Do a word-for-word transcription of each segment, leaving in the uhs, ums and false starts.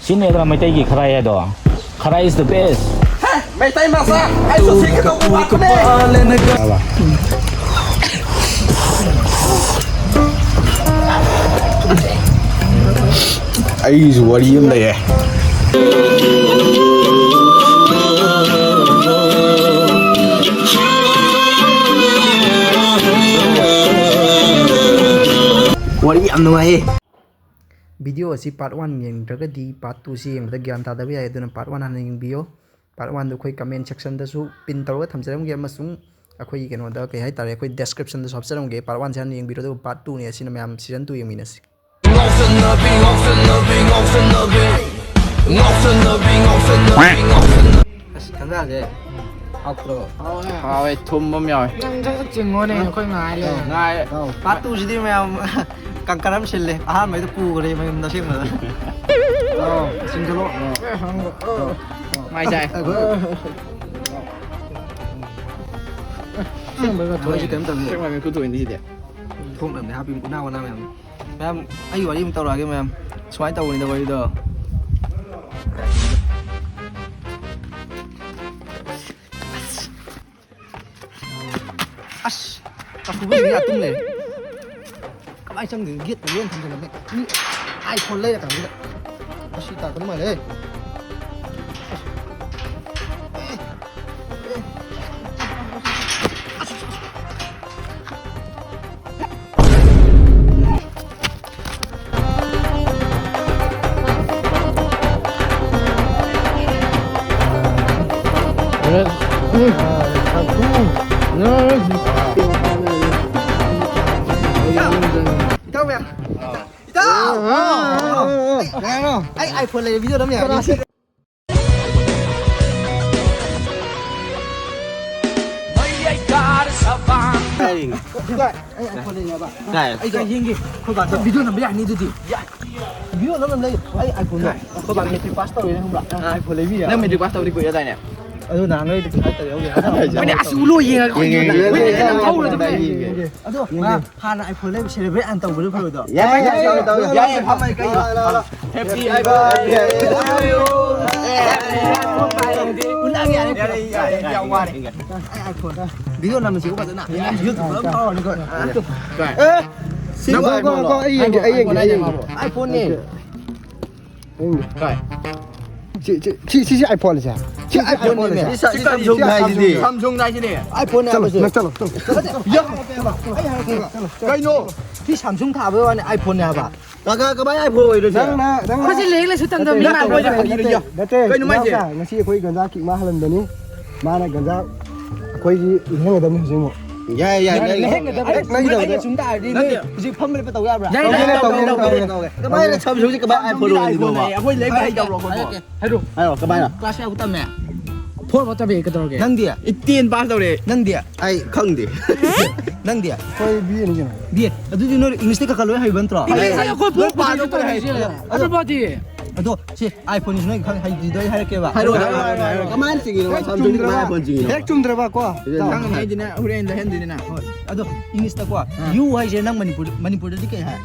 ꯁꯤꯅꯦꯗ꯭ꯔꯥ ꯃꯩꯇꯩꯒꯤ ꯈꯔꯥꯏ ꯍꯥꯏꯗꯣ? ꯈꯔꯥꯏ is the best. Meitei ꯃꯆꯥ, ꯑꯩꯁꯨ ꯁꯤꯒꯦ ꯇꯧꯕ ꯋꯥꯈꯜꯅꯦ꯫ ꯑꯩꯒꯤꯁꯨ ꯋꯥꯔꯤ ꯑꯃ ꯂꯩꯌꯦ꯫ ꯋꯥꯔꯤ ꯌꯥꯝ ꯅꯨꯡꯉꯥꯏꯌꯦ꯫ Video ꯑꯁꯤ part one ꯌꯦꯡꯗ꯭ꯔꯒꯗꯤ part two ꯁꯤ ꯌꯦꯡꯕꯗ ꯒ꯭ꯌꯥꯟ ꯇꯥꯗꯕ ꯌꯥꯏ, ꯑꯗꯨꯅ part one ꯍꯥꯟꯅ ꯌꯦꯡꯕꯤꯌꯣ꯫ Part one ꯗꯨ ꯑꯩꯈꯣꯏ comment section ꯗꯁꯨ pin ꯇꯧꯔꯒ ꯊꯝꯖꯔꯝꯒꯦ, ꯑꯃꯁꯨꯡ ꯑꯩꯈꯣꯏꯒꯤ ꯀꯩꯅꯣꯗ, ꯀꯩ ꯍꯥꯏꯇꯥꯔꯦ, ꯑꯩꯈꯣꯏ description ꯗꯁꯨ ꯍꯥꯞꯆꯔꯝꯒꯦ꯫ Part one ꯁꯦ ꯍꯥꯟꯅ ꯌꯦꯡꯕꯤꯔꯣ, ꯑꯗꯨꯒ part two ꯅꯦ, ꯑꯁꯤꯅ ꯃꯌꯥꯝ season two ꯌꯦꯡꯃꯤꯟꯅꯁꯤ꯫ ꯉꯥꯎꯁꯟꯅꯕꯤ, ꯉꯥꯎꯁꯟꯅꯕꯤ, ꯉꯥꯎꯁꯟꯅꯕꯤ꯫ ꯉꯥꯎꯁꯟꯅꯕꯤ, ꯉꯥꯎꯁꯟꯅꯕꯤ, ꯉꯥꯎꯁꯟꯅꯕꯤ꯫ ꯑꯁ, ꯊꯝꯅꯥꯁꯦ ꯍꯥꯎꯇ꯭ꯔꯣ? ꯍꯥꯎꯋꯦ, ꯊꯨꯝꯕ ꯑꯃ ꯌꯥꯎꯋꯦ꯫ ꯅꯪ ꯈꯔ ꯆꯤꯡꯉꯣꯅꯦ, ꯑꯩꯈꯣꯏ ꯉꯥꯏ ꯂꯩꯔꯦ꯫ ꯉꯥꯏ꯫ Part two ꯁꯤꯗꯤ ꯃꯌꯥꯝ ꯀꯪꯀꯔ ꯑꯃ ꯁꯤꯜꯂꯦ꯫ ꯑꯍꯥꯟꯕꯩꯗꯣ ꯄꯨꯈ꯭ꯔꯦ ꯃꯌꯨꯝꯗ ꯑꯁꯦꯡꯕꯗ꯫ ꯑꯧ, ꯆꯤꯡꯁꯤꯜꯂꯣ꯫ ꯃꯥꯏ ꯆꯥꯏ꯫ ꯑꯁꯦꯡꯕꯩꯒ ꯊꯣꯛꯑꯦ꯫ ꯃꯣꯏꯁꯨ ꯀꯩꯝ ꯇꯧꯗꯦ꯫ ꯑꯁꯦꯡꯕꯩ ꯃꯤꯈꯨꯠ ꯊꯣꯛꯏꯅꯤ ꯁꯤꯗꯤ꯫ ꯊꯣꯛꯅꯕꯅꯦ ꯍꯥꯞꯄꯤ ꯎꯅꯥ ꯋꯥꯅꯥ ꯃꯌꯥꯝ꯫ ꯃꯌꯥꯝ, ꯑꯩ ꯋꯥꯔꯤ ꯑꯃ ꯇꯧꯔꯛꯑꯒꯦ ꯃꯌꯥꯝ꯫ ꯁꯨꯃꯥꯏꯅ ꯇꯧꯕꯅꯤꯗ ꯋꯥꯔꯤꯗꯣ꯫ ꯑꯁ! ꯀꯥꯁꯨꯕꯁꯤꯗꯤ ꯑꯗꯨꯝ ꯂꯩꯔꯦ꯫ ꯀꯃꯥꯏꯅ ꯆꯪꯗꯣꯏꯅꯣ? Gate ꯇ ꯂꯣꯏ ꯊꯝꯖꯤꯜꯂꯝꯃꯦ꯫ ꯃꯤ iPhone ꯂꯩꯔꯀꯥꯟꯁꯤꯗ꯫ ꯑꯁꯤ ꯇꯥꯛꯄꯅꯤ ꯃꯥꯜꯂꯦ꯫ ꯏꯇꯥꯎ ꯃꯌꯥꯝ꯫ ꯏꯇꯥꯎ! ꯑꯩ, ꯑꯩ iPhone ꯂꯩꯔꯦ, video ꯅꯝ ꯌꯥꯔꯅꯤ꯫ ꯀꯥꯏ? ꯑꯩ iPhone ꯂꯩꯔꯦꯕ꯫ ꯀꯥꯏ? ꯑꯩ ꯀꯥꯏ ꯌꯦꯡꯒꯦ? ꯑꯩꯈꯣꯏ ꯕꯥꯗ video ꯅꯝꯕ ꯌꯥꯅꯤ ꯑꯗꯨꯗꯤ꯫ Video ꯅꯝ ꯂꯩ꯫ ꯑꯩ iPhone ꯗꯣ꯫ ꯑꯩꯈꯣꯏ ꯕꯥ matric pass ꯇꯧꯔꯦꯅ ꯈꯪꯕ꯭ꯔꯥ? ꯑꯥ꯫ iPhone ꯂꯩꯕꯤꯔꯦ꯫ ꯅꯪ matric pass ꯇꯧꯔꯗꯤ ꯀꯨꯏꯔꯗꯥꯏꯅꯦ? ꯑꯗꯨ ꯅꯍꯥꯟꯒꯩꯗꯤ ꯄꯩꯁꯥ ꯇꯧꯔꯦ, ꯍꯧꯖꯤꯛ ꯍꯟꯗꯛ ꯑꯃꯨꯛ ꯃꯣꯏꯗꯤ ꯑꯁ ꯎꯂꯣ ꯌꯦꯡꯉꯒ ꯌꯦꯡꯒꯦ, ꯌꯦꯡꯒꯦ, ꯌꯦꯡꯒꯦ, ꯌꯦꯡꯒꯦ꯫ ꯑꯗꯣ ꯃꯥ ꯍꯥꯟꯅ iPhone ꯂꯩꯕ celebrate ꯍꯥꯟꯅ ꯇꯧꯕꯅ ꯐꯔꯣꯏꯗ꯭ꯔꯣ? ꯌꯥꯏ, ꯌꯥꯏ, ꯌꯥꯏ, ꯌꯥꯏ, ꯌꯥꯏ, ꯐꯝꯃꯩ ꯀꯩ? ꯂꯥꯎ, ꯂꯥꯎ, ꯂꯥꯎ, ꯂꯥꯎ꯫ Happy birthday to you. ꯎꯠꯂꯛꯑꯒꯦ, ꯌꯥꯔꯦ, ꯌꯥꯔꯦ, ꯌꯥꯔꯦ, ꯌꯥꯝ ꯋꯥꯔꯦ꯫ ꯑꯩ iPhone꯫ Video ꯅꯝꯃꯁꯤꯀꯣ ꯐꯖꯅ꯫ YouTube ꯄꯨꯂꯞ ꯐꯥꯎꯔꯅꯤꯀꯣ꯫ ꯑꯦ, ꯁꯤ ꯅꯪ iPhone ꯂꯣ? ꯀꯣ, ꯑꯩ ꯌꯦꯡꯒꯦ, ꯑꯩ ꯌꯦꯡꯒꯦ, ꯑꯩ ꯌꯦꯡꯒꯦ꯫ iPhone ꯅꯦ꯫ ꯎꯝ꯫ ꯀꯥꯏ? ꯁꯤ, ꯁꯤ, ꯁꯤ, ꯁꯤ, ꯁꯤ iPhone ꯁꯦ? ꯁꯤ iPhone ꯅꯦ꯫ ꯁꯤ ꯁꯤ Samsung ꯁꯤ ꯍꯥꯏꯁꯤꯗꯤ꯫ Samsung ꯅꯦ ꯍꯥꯏꯁꯤꯗꯤ꯫ iPhone ꯅꯦ ꯆꯠꯂꯣ, ꯍꯥꯏꯕꯁꯦ꯫ ꯅꯪ ꯆꯠꯂꯣ, ꯆꯠꯂꯣ, ꯆꯠꯂꯣ꯫ ꯌꯥ! ꯑꯩ ꯍꯥꯏꯔꯛꯀꯦ, ꯆꯠꯂꯣ, ꯆꯠꯂꯣ꯫ ꯀꯩꯅꯣ? ꯁꯤ Samsung ꯊꯥꯕꯩ ꯋꯥꯅꯤ, iPhone ꯅꯦ ꯍꯥꯏꯕ꯫ ꯀꯀꯥ, ꯀꯃꯥꯏꯅ iPhone ꯑꯣꯏꯗꯣꯏꯁꯦ? ꯅꯪꯅ, ꯅꯪꯅ ꯑꯩꯈꯣꯏꯁꯦ ꯂꯥꯏꯔꯤꯛ ꯂꯥꯏꯁꯨ ꯇꯝꯗꯕ ꯃꯤ ꯅꯠꯇꯦ, ꯃꯥꯟꯕ꯭ꯔꯣ? ꯅꯠꯇꯦ, ꯅꯠꯇꯦ, ꯅꯠꯇꯦ, ꯀꯩꯅꯣ ꯃꯥꯏꯁꯦ? ꯏꯅꯥꯎꯆꯥ, ꯉꯁꯤ ꯑꯩꯈꯣꯏ ꯒꯟꯖꯥ ꯀꯤꯛ ꯃꯥ ꯍꯜꯍꯟꯕꯅꯤ꯫ ꯃꯥꯅ ꯒꯟꯖꯥ ꯑꯩꯈꯣꯏꯒꯤ ꯂꯦꯡꯒꯗꯕꯅꯤ ꯍꯧꯖꯤꯛ ꯑꯃꯨꯛ꯫ ꯌꯥꯏ, ꯌꯥꯏ, ꯌꯥꯏ, ꯌꯥꯏ꯫ ꯂꯦꯡꯒꯗꯕ ꯍꯦꯛ ꯅꯠꯇꯦ, ꯂꯩꯗꯕꯗ꯫ ꯑꯩꯅ ꯁꯨꯝ ꯇꯥꯔꯗꯤ ꯅꯣꯏ ꯅꯠꯇꯦ꯫ ꯍꯧꯖꯤꯛ ꯐꯝꯕꯗ ꯇꯧꯕ ꯌꯥꯕ꯭ꯔꯥ? ꯌꯥꯏ, ꯇꯧꯒꯦ, ꯌꯥꯏ, ꯇꯧꯒꯦ, ꯌꯥꯏ, ꯇꯧꯒꯦ, ꯌꯥꯏ꯫ ꯇꯧꯒꯦ꯫ ꯀꯃꯥꯏꯅ Samsung ꯁꯦ ꯀꯃꯥꯏꯅ iPhone ꯑꯣꯏꯗꯣꯏꯅꯣꯕ? ꯑꯩꯈꯣꯏ ꯂꯩꯕ ꯍꯩꯇꯕ꯭ꯔꯣ ꯑꯩꯈꯣꯏꯕꯣ? ꯍꯥꯏꯔꯛꯀꯦ꯫ ꯍꯥꯏꯔꯣ꯫ ꯀꯃꯥꯏꯅ? Class ꯀꯌꯥꯕꯨ ꯇꯝꯃꯦ? Four ꯐꯥꯎ ꯇꯝꯃꯦ, ꯀꯩꯗꯧꯔꯒꯦ? ꯅꯪꯗꯤ? Ten pass ꯇꯧꯔꯦ꯫ ꯅꯪꯗꯤ? ꯑꯩ ꯈꯪꯗꯦ꯫ ꯅꯪꯗꯤ? ꯑꯩꯈꯣꯏ B A ꯅꯤ ꯀꯩꯅꯣ꯫ B A꯫ ꯑꯗꯨꯗꯤ ꯅꯣꯏ English ꯇ ꯈꯔ ꯈꯔ ꯂꯣꯏ ꯍꯩꯕ ꯅꯠꯇ꯭ꯔꯣ? ꯑꯩ, ꯑꯩ, ꯑꯩꯈꯣꯏ ꯂꯣꯏ ꯄꯥ ꯄꯣꯛꯄꯗꯒꯤ ꯅꯣꯛꯄꯗ ꯍꯩ꯫ ꯇꯧꯔꯤꯁꯦ꯫ ꯑꯗꯣ, ꯑꯇꯣꯞꯄꯗꯤ? ꯑꯗꯣ ꯁꯤ iPhone ꯁꯤ ꯅꯣꯏ ꯈꯪ ꯍꯩꯇ꯭ꯔꯤꯗꯣ ꯑꯩ ꯍꯥꯏꯔꯛꯀꯦꯕ꯫ ꯍꯥꯏꯔꯣ, ꯍꯥꯏꯔꯣ, ꯍꯥꯏꯔꯣ, ꯍꯥꯏꯔꯣ꯫ ꯀꯃꯥꯏꯅ ꯆꯤꯡꯉꯤꯅꯣ? ꯍꯦꯛ Samsung ꯆꯨꯝꯗ꯭ꯔꯕ, ꯀꯃꯥꯏꯅ iPhone ꯆꯤꯡꯉꯤꯅꯣ? ꯍꯦꯛ ꯆꯨꯝꯗ꯭ꯔꯕ ꯀꯣ꯫ ꯏꯇꯥꯎ꯫ ꯅꯪ ꯍꯥꯏꯗꯤꯅꯦ ꯍꯣꯔꯦꯟ ꯂꯩꯍꯟꯗꯣꯏꯅꯤꯅ꯫ ꯍꯣꯏ꯫ ꯑꯗꯣ English ꯇꯀꯣ, ꯑꯥ꯫ You ꯍꯥꯏꯁꯦ ꯅꯪ ꯃꯅꯤꯄꯨꯔ, ꯃꯅꯤꯄꯨꯔꯗꯗꯤ ꯀꯩ ꯍꯥꯏ?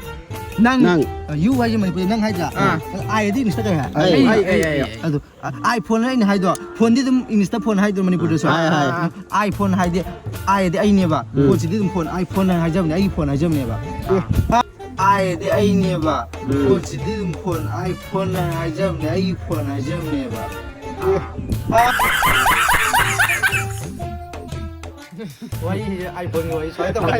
ꯅꯪ꯫ ꯅꯪ꯫ ꯑ, you ꯍꯥꯏꯁꯦ ꯃꯅꯤꯄꯨꯔꯗ ꯅꯪ ꯍꯥꯏꯗ꯭ꯔꯥ? ꯑꯥ꯫ ꯑꯗꯣ I ꯗꯤ English ꯇ ꯀꯩ ꯍꯥꯏ? ꯑꯩ꯫ ꯑꯩ, ꯑꯩ, ꯑꯩ, ꯑꯩ꯫ ꯑꯗꯣ, ꯑ, iPhone ꯍꯥꯏꯅ ꯍꯥꯏꯗꯣ, ꯐꯣꯟꯗꯤ ꯑꯗꯨꯝ English ꯇ ꯐꯣꯟ ꯍꯥꯏꯗ꯭ꯔꯣ ꯃꯅꯤꯄꯨꯔꯗꯁꯨ? ꯍꯥꯏ, ꯍꯥꯏ꯫ ꯑ, iPhone ꯍꯥꯏꯗꯤ, I ꯗꯤ ꯑꯩꯅꯦꯕ꯫ ꯎꯝ꯫ ꯐꯣꯟꯁꯤꯗꯤ ꯑꯗꯨꯝ ꯐꯣꯟ, iPhone ꯍꯥꯏꯅ ꯍꯥꯏꯖꯕꯅꯦ, ꯑꯩꯒꯤ ꯐꯣꯟ ꯍꯥꯏꯖꯕꯅꯦꯕ꯫ ꯑ꯫ I ꯗꯤ ꯑꯩꯅꯦꯕ꯫ ꯎꯝ꯫ ꯐꯣꯟꯁꯤꯗꯤ ꯑꯗꯨꯝ ꯐꯣꯟ, iPhone ꯍꯥꯏꯅ ꯍꯥꯏꯖꯕꯅꯦ, ꯑꯩꯒꯤ ꯐꯣꯟ ꯍꯥꯏꯖꯕꯅꯦꯕ꯫ ꯑ꯫ ꯋꯥꯔꯤꯁꯦ iPhone ꯒꯤ ꯋꯥꯔꯤ ꯁꯨꯃꯥꯏꯅ ꯇꯧꯕ꯫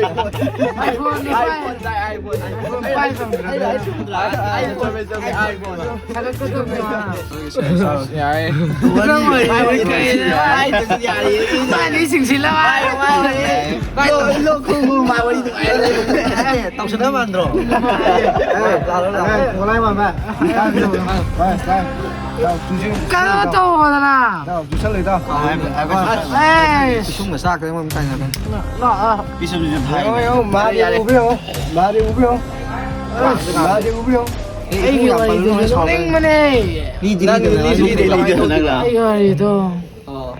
iPhone ꯅꯦ, iPhone ꯄꯥꯏ꯫ ꯄꯥꯏ ꯐꯪꯗ꯭ꯔꯦ꯫ ꯑꯩ, ꯑꯩ, ꯑꯩ, ꯑꯩ, ꯆꯨꯝꯃꯦ, ꯆꯨꯝꯃꯦ, iPhone꯫ ꯊꯥꯒꯠꯀꯗꯕꯅꯦ꯫ ꯌꯥꯏ꯫ ꯅꯪ ꯑꯣꯏꯔꯗꯤ ꯀꯩꯅꯣ? ꯍꯥꯏꯗ꯭ꯔꯁꯨ ꯌꯥꯔꯦ꯫ ꯏꯕꯥꯅꯤ ꯆꯤꯡꯁꯤꯜꯂꯒ ꯍꯥꯏꯌꯣ, ꯍꯥꯏꯌꯣ꯫ ꯂꯣ-, ꯂꯣ-, ꯈꯨ-, ꯈꯨ-, ꯃꯥ ꯋꯥꯔꯤ ꯅꯨꯡꯉꯥꯏꯔꯦ꯫ ꯑꯦ, ꯇꯧꯁꯟꯅꯕ ꯃꯥꯟꯗ꯭ꯔꯣ? ꯑꯦ, ꯂꯥꯛꯑꯣ, ꯂꯥꯛꯑꯣ꯫ ꯑꯦ, ꯈꯣꯡꯂꯥꯏ ꯃꯥꯟꯕ꯫ ꯄꯥꯏ, ꯄꯥꯏ꯫ ꯀꯩꯅꯣ ꯇꯧꯗꯅ꯫ ꯏꯇꯥꯎ, ꯄꯤꯁꯜꯂꯨ, ꯏꯇꯥꯎ꯫ ꯑꯦ꯫ ꯄꯤꯁꯨꯝꯒ ꯆꯥꯛꯈ꯭ꯔꯦ, ꯃꯣꯏ ꯃꯇꯥꯏ ꯉꯥꯛꯇ꯫ ꯂꯥꯛꯑꯣ꯫ ꯄꯤꯁꯨꯝꯁꯤꯁꯨ ꯊꯥꯏ꯫ ꯌꯦꯡꯉꯣ, ꯌꯦꯡꯉꯣ, ꯃꯥꯗꯤ ꯌꯥꯔꯦ꯫ ꯎꯕꯤꯌꯣ꯫ ꯃꯥꯗꯤ ꯎꯕꯤꯌꯣ꯫ ꯑꯁ, ꯃꯥꯗꯤ ꯎꯕꯤꯌꯣ꯫ ꯑꯩꯒꯤ ꯋꯥꯔꯤꯗꯨ ꯅꯣꯛꯅꯤꯡꯕꯅꯦ꯫ ꯃꯤꯗꯤ ꯅꯪ ꯂꯤꯗꯅ ꯂꯤꯗꯤ ꯂꯤꯗꯅ ꯅꯪ꯫ ꯑꯩꯒꯤ ꯋꯥꯔꯤꯗꯣ꯫ ꯑꯣ꯫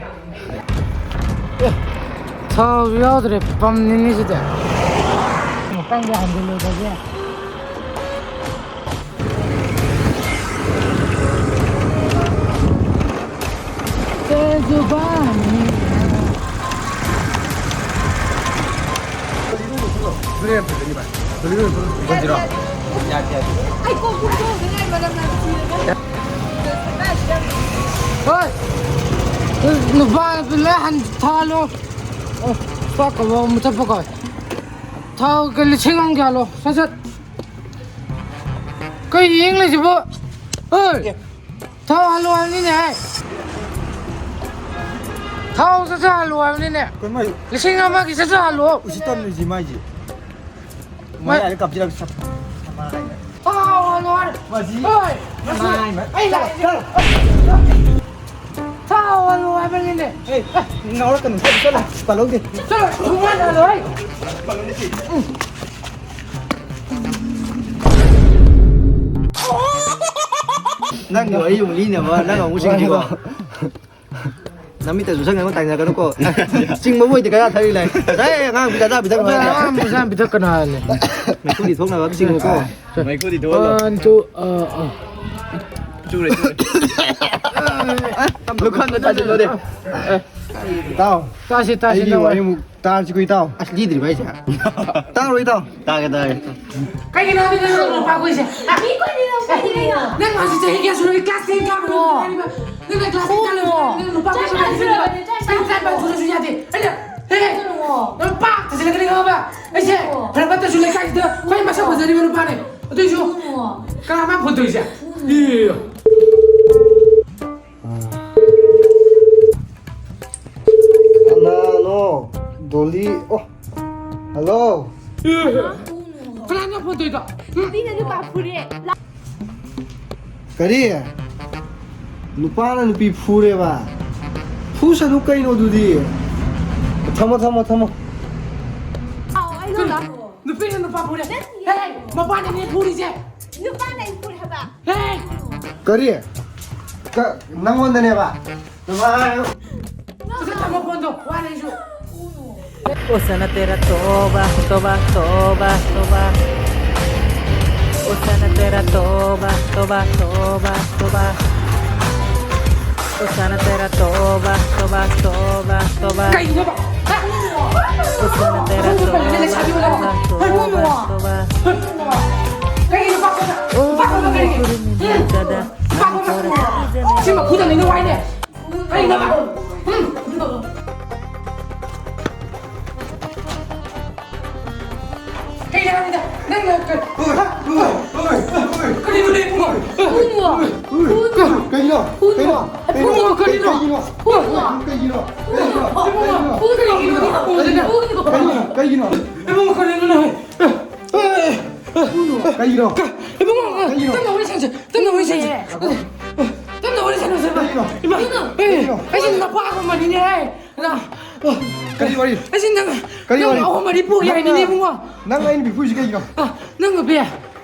ꯑꯦ, ꯊꯥꯎꯁꯨ ꯌꯥꯎꯗ꯭ꯔꯦ, ꯄꯝꯅꯤꯅꯦ ꯁꯤꯗꯤ꯫ ꯃꯊꯪꯗ ꯍꯟꯖꯤꯜꯂꯨꯔꯒꯦ꯫ ꯀꯩꯁꯨ ꯄꯥꯝꯃꯤ꯫ ꯍꯣꯏ, ꯅꯨꯄꯥ ꯅꯨꯄꯤ ꯂꯣꯏ ꯍꯟꯊꯍꯜꯂꯣ꯫ ꯑꯣ, ꯆꯥꯛ ꯀꯕꯣꯛ ꯑꯃ ꯆꯠꯄ ꯀꯣ꯫ ꯊꯥꯎ ꯀ ꯂꯤꯁꯤꯡ ꯑꯃ ꯀꯌꯥ ꯂꯣ? ꯁꯠ ꯁꯠ꯫ ꯀꯩ ꯌꯦꯡ ꯂꯩꯁꯤꯕꯣ? ꯍꯣꯏ꯫ ꯊꯥꯎ ꯍꯜꯂꯣ ꯍꯥꯏꯕꯅꯤꯅꯦ꯫ ꯊꯥꯎ ꯁꯠ ꯁꯠ ꯍꯜꯂꯣ ꯍꯥꯏꯕꯅꯤꯅꯦ꯫ ꯀꯩꯅꯣ ꯃꯥꯏ ꯂꯤꯁꯤꯡ ꯑꯃꯒꯤ ꯁꯠ ꯁꯠ ꯍꯜꯂꯣ꯫ ꯎꯁꯤꯠꯇꯝꯅꯤ ꯁꯤ ꯃꯥꯏꯁꯤ꯫ ꯃꯥꯏ ꯃꯌꯥꯏꯗ ꯀꯥꯞꯁꯤꯜꯂꯒ ꯁꯠ-, ꯁꯠ-, ꯁꯠ-, ꯁꯠ-, ꯁꯠ-, ꯊꯥꯎ ꯍꯜꯂꯣ ꯍꯥꯏꯔ-꯫ ꯃꯁꯤ꯫ ꯍꯣꯏ, ꯃꯁꯤ꯫ ꯃꯥꯏ, ꯃꯥꯏ꯫ ꯑꯩ ꯂꯥꯛꯑꯦ꯫ ꯊꯥꯎ ꯍꯜꯂꯣ ꯍꯥꯏꯕꯅꯤꯅꯦ꯫ ꯑꯦ, ꯉꯥꯎꯔꯛꯀꯅꯨ꯫ ꯆꯠꯂꯣ, ꯆꯠꯂꯣ꯫ ꯄꯥꯜꯍꯧꯗꯦ꯫ ꯆꯠꯂꯣ, ꯊꯨꯝ ꯍꯜꯂꯣ ꯍꯥꯏ꯫ ꯅꯪꯒꯤ ꯋꯥꯔꯤ ꯑꯃꯨꯛ ꯂꯤꯅꯕ, ꯅꯪ ꯑꯃꯨꯛ ꯆꯤꯡꯁꯤꯀꯣ꯫ ꯅꯃꯤꯠꯇꯁꯨ ꯁꯪ ꯑꯃ ꯇꯥꯏꯅꯒꯅꯨꯀꯣ꯫ ꯆꯤꯡꯕꯕꯨ ꯑꯣꯏꯗꯦ ꯀꯌꯥ ꯊꯛꯏ ꯂꯩ꯫ ꯉꯁꯥꯏ ꯑꯉꯥꯡ ꯄꯤꯖꯥ ꯄꯤꯊꯛ ꯅꯨꯡꯉꯥꯏꯇꯦ꯫ ꯑꯉꯥꯡ ꯄꯤꯖꯥ ꯄꯤꯊꯛ ꯀꯅꯥ ꯍꯥꯏꯅꯤ? ꯃꯩꯈꯨꯗꯤ ꯊꯣꯛꯅꯕ ꯑꯃ ꯆꯤꯡꯉꯨꯀꯣ꯫ ꯃꯩꯈꯨꯗꯤ ꯊꯣꯛꯍꯜꯂꯣ꯫ One, two, ꯑ, ꯑ꯫ ꯆꯨꯔꯦ, ꯆꯨꯔꯦ꯫ ꯂꯨꯈꯝꯗ ꯇꯥꯁꯤꯜꯂꯣꯅꯦ꯫ ꯏꯇꯥꯎ, ꯇꯥꯁꯤ, ꯇꯥꯁꯤ, ꯑꯩꯒꯤ ꯅꯪ ꯋꯥꯔꯤ ꯑꯃꯨꯛ ꯇꯥꯔꯁꯤꯀꯣ, ꯏꯇꯥꯎ꯫ ꯑꯁ, ꯂꯤꯗ꯭ꯔꯤꯕ ꯑꯩꯁꯦ? ꯇꯥꯔꯣ, ꯏꯇꯥꯎ꯫ ꯇꯥꯒꯦ, ꯇꯥꯒꯦ꯫ ꯀꯩꯒꯤꯅꯣ ꯍꯥꯏꯗꯤ ꯅꯪ ꯅꯨꯄꯥ ꯀꯣꯏꯁꯦ? ꯃꯤ ꯀꯣꯏꯅꯤꯡꯉꯣ, ꯀꯣꯏꯅꯤꯡꯉꯣ꯫ ꯅꯪ ꯍꯧꯖꯤꯛ ꯆꯍꯤ ꯀꯌꯥ ꯁꯨꯔꯒꯦ? Class ten ꯀꯥꯕ ꯂꯣꯏꯕꯗ ꯉꯥꯏꯔꯤꯕ꯫ ꯅꯪꯅ class ten ꯀꯥꯕ ꯂꯣꯏꯕꯗ ꯅꯪ ꯅꯨꯄꯥ ꯀꯣꯏꯁꯦ ꯍꯥꯏꯗꯤ ꯅꯪ ꯇꯔꯥꯅꯤꯄꯥꯟ ꯁꯨꯔꯁꯨ ꯌꯥꯗꯦ꯫ ꯑꯩꯅ, ꯍꯦ, ꯅꯪ ꯄꯥꯛ ꯊꯥꯖꯤꯜꯂꯛꯀꯅꯤ ꯈꯪꯉꯕ? ꯑꯩꯁꯦ ꯐꯔꯕꯠꯇꯁꯨ ꯂꯩꯀꯥꯏꯁꯤꯗ ꯈ꯭ꯋꯥꯏ ꯃꯁꯛ ꯐꯖꯔꯤꯕ ꯅꯨꯄꯥꯅꯦ꯫ ꯑꯗꯨꯏꯁꯨ ꯀꯅꯥ ꯃꯥ ꯐꯣꯟ ꯇꯧꯔꯤꯁꯦ? ꯏ꯫ ꯀꯅꯥꯅꯣ? ꯗꯣꯂꯤ? ꯑꯣ, ꯍꯜꯂꯣ꯫ ꯀꯅꯥꯅꯣ ꯐꯣꯟ ꯇꯧꯔꯤꯗꯣ? ꯅꯨꯄꯤꯅ ꯅꯨꯄꯥ ꯐꯨꯔꯦ꯫ ꯀꯔꯤ? ꯅꯨꯄꯥꯅ ꯅꯨꯄꯤ ꯐꯨꯔꯦꯕ? ꯐꯨꯁꯅꯨ ꯀꯩꯅꯣ ꯑꯗꯨꯗꯤ꯫ ꯊꯝꯃꯣ, ꯊꯝꯃꯣ, ꯊꯝꯃꯣ꯫ ꯑꯥꯎ, ꯑꯩ ꯂꯧ ꯂꯥꯛꯑꯣ꯫ ꯅꯨꯄꯤꯅ ꯅꯨꯄꯥ ꯐꯨꯔꯦ꯫ ꯅꯠꯇꯤꯌꯦ꯫ ꯍꯦ, ꯃꯄꯥꯅꯅꯦ ꯐꯨꯔꯤꯁꯦ꯫ ꯅꯨꯄꯥꯅ ꯑꯩ ꯐꯨꯔꯦ ꯍꯥꯏꯕ꯫ ꯍꯦ! ꯀꯔꯤ? ꯀ-, ꯅꯪꯉꯣꯟꯗꯅꯦꯕ? ꯅꯃꯥ-, ꯅꯪ ꯁꯠ ꯁꯠ ꯊꯝꯃꯣ, ꯐꯣꯟꯗꯣ ꯋꯥꯅ ꯑꯩꯁꯨ. ओ सना तेरा तौबा तौबा तौबा तौबा. ओ सना तेरा तौबा तौबा तौबा तौबा. ओ सना तेरा तौबा तौबा तौबा तौबा. ꯀꯩꯅꯣꯕ? ꯍꯥ? ओ सना तेरा ꯅꯪꯁꯨ ꯀꯩꯅꯣꯅꯦ, ꯇꯧꯕ ꯂꯩꯁꯥꯕꯤ ꯑꯣꯜꯂꯒ? ꯇꯧꯕ ꯇꯧꯕ ꯍꯥꯏꯕꯨꯡꯉꯣ. ꯇꯧꯕ. ꯀꯩꯒꯤꯅꯣ ꯄꯥꯛꯄꯗ? ꯄꯥꯛꯄꯗ ꯀꯩꯒꯤ? ꯎꯝ? ꯄꯥꯛꯄꯗ? ꯁꯤ ꯃꯈꯨꯗ ꯅꯪꯅ ꯋꯥꯏꯅꯦ. ꯀꯩꯅꯣꯕ? ꯎꯝ? ꯀꯩꯅꯣ ꯍꯥꯏꯕꯗ? ꯅꯪꯅ ꯀ-, ꯍꯥ? ꯀꯔꯤꯅꯣꯅꯦ ꯏꯕꯨꯡꯉꯣ? ꯏꯕꯨꯡꯉꯣ. ꯀꯩꯅꯣ? ꯀꯩꯅꯣ? ꯏꯕꯨꯡꯉꯣ, ꯀꯔꯤꯅꯣ? ꯀꯩꯅꯣ? ꯏꯕꯨꯡꯉꯣ. ꯀꯩꯅꯣ? ꯏꯕꯨꯡꯉꯣ, ꯀꯔꯤꯅꯣ? ꯀꯩꯅꯣ? ꯀꯩꯅꯣ? ꯀꯩꯅꯣ? ꯏꯕꯨꯡꯉꯣ, ꯀꯔꯤꯅꯣꯅꯦ? ꯀꯩꯅꯣ? ꯀꯩꯅꯣ? ꯏꯕꯨꯡꯉꯣ, ꯀꯩꯅꯣ? ꯇꯞꯅ ꯋꯥꯔꯤ ꯁꯥꯟꯅꯁꯦ. ꯇꯞꯅ ꯋꯥꯔꯤ ꯁꯥꯟꯅꯁꯦ. ꯇꯞꯅ ꯋꯥꯔꯤ ꯁꯥꯟꯅꯁꯦꯕ. ꯀꯩꯅꯣ? ꯏꯃꯥ, ꯀꯩꯅꯣ? ꯑꯦ, ꯀꯩꯅꯣ? ꯑꯩꯁꯦ ꯅꯄꯥꯒꯨꯝꯕꯅꯤꯅꯦ. ꯅ-, ꯀꯔꯤ ꯋꯥꯔꯤ? ꯑꯩꯁꯦ ꯅꯪ, ꯀꯔꯤ ꯅꯪ ꯋꯥꯔꯤ? ꯑꯍꯨꯝ ꯃꯔꯤ ꯄꯣꯛꯏ ꯅꯪꯅ, ꯍꯥꯏꯅꯤꯅꯦ, ꯏꯕꯨꯡꯉꯣ. ꯅꯪ ꯑꯩꯅ ꯐꯨꯔꯤꯁꯦ ꯀꯩꯒꯤꯅꯣ? ꯑ, ꯅꯪ ꯅꯨꯄꯤ,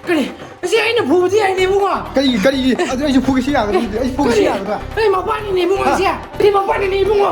ꯀꯔꯤ? ꯑꯁꯤ ꯑꯩꯅ ꯐꯨꯕꯗꯤ ꯍꯥꯏꯅꯦ, ꯏꯕꯨꯡꯉꯣ. ꯀꯔꯤ, ꯀꯔꯤ? ꯑꯗꯨ ꯑꯩꯁꯨ ꯐꯨꯒꯦꯁꯤ ꯌꯥꯒꯗ꯭ꯔꯥ? ꯑꯗꯨꯗꯤ ꯑꯩꯁꯨ ꯐꯨꯒꯦꯁꯤ ꯀꯔꯤ? ꯌꯥꯒꯗ꯭ꯔꯥ? ꯑꯩ ꯃꯄꯥꯅꯤꯅꯦ, ꯏꯕꯨꯡꯉꯣ, ꯍꯥ? ꯑꯁꯤ. ꯑꯩ ꯃꯄꯥꯅꯤꯅꯦ, ꯏꯕꯨꯡꯉꯣ.